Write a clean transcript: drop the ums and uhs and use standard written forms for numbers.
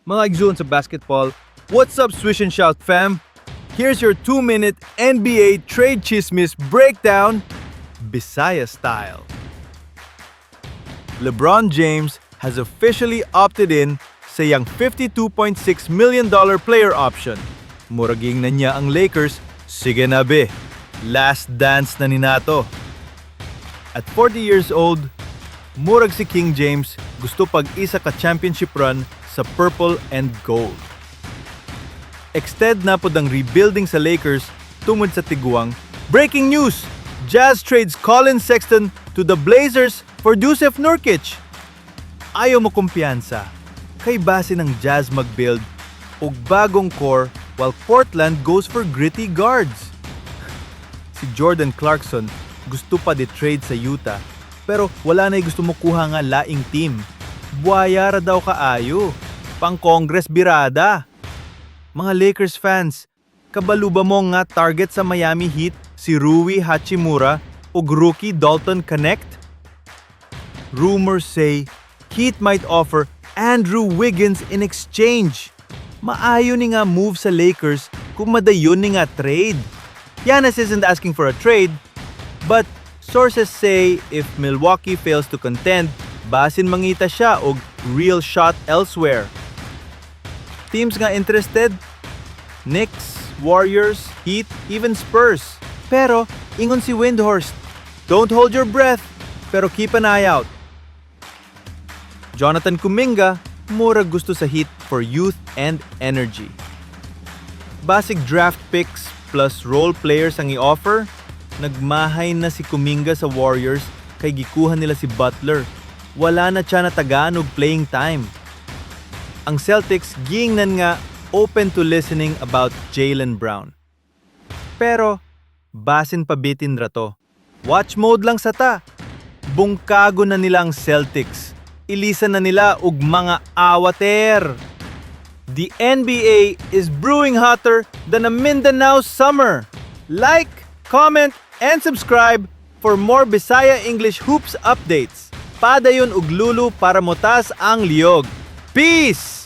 Mga igsoon sa basketball, what's up, Swish and Shout fam? Here's your 2-minute NBA trade chismis breakdown, Bisaya style. LeBron James has officially opted in sa iyang $52.6 million player option. Murag giingnan niya ang Lakers, "Sige na be, last dance na ni nato." At 40 years old, murag si King James gusto pag isa ka championship run sa purple and gold. Extend na pod ang rebuilding sa Lakers tungod sa tiguang. Breaking news! Jazz trades Colin Sexton to the Blazers for Jusuf Nurkic. Ayaw mo kumpiyansa. Kay basin ang Jazz mag-build og bagong core while Portland goes for gritty guards. Si Jordan Clarkson gusto pa i-trade sa Utah, pero wala na gusto mo kuha nga laing team. Buwaya ra daw kaayo. Pang Congress birada. Mga Lakers fans, kabalo ba mo nga target sa Miami Heat si Rui Hachimura ug rookie Dalton Knecht? Rumors say Heat might offer Andrew Wiggins in exchange. Maayo ni nga move sa Lakers kung madayon ni nga trade. Giannis isn't asking for a trade, but sources say if Milwaukee fails to contend, basin mangita siya og real shot elsewhere. Teams nga interested? Knicks, Warriors, Heat, even Spurs. Pero, ingon si Windhorst, "Don't hold your breath, pero keep an eye out." Jonathan Kuminga, murag gusto sa Heat for youth and energy. Basig draft picks plus role players ang i-offer, nagmahay na si Kuminga sa Warriors kay gikuha nila si Butler. Wala na siya natagaan og playing time. Ang Celtics giingnan nga open to listening about Jaylen Brown. Pero basin pabitin ra to. Watch mode lang sa ta. Bungkago na nila ang Celtics. Ilisan na nila og mga awater. The NBA is brewing hotter than a Mindanao summer. Like, comment, and subscribe for more Bisaya English Hoops updates. Padayon ug lulu para motaas ang liyog. Peace!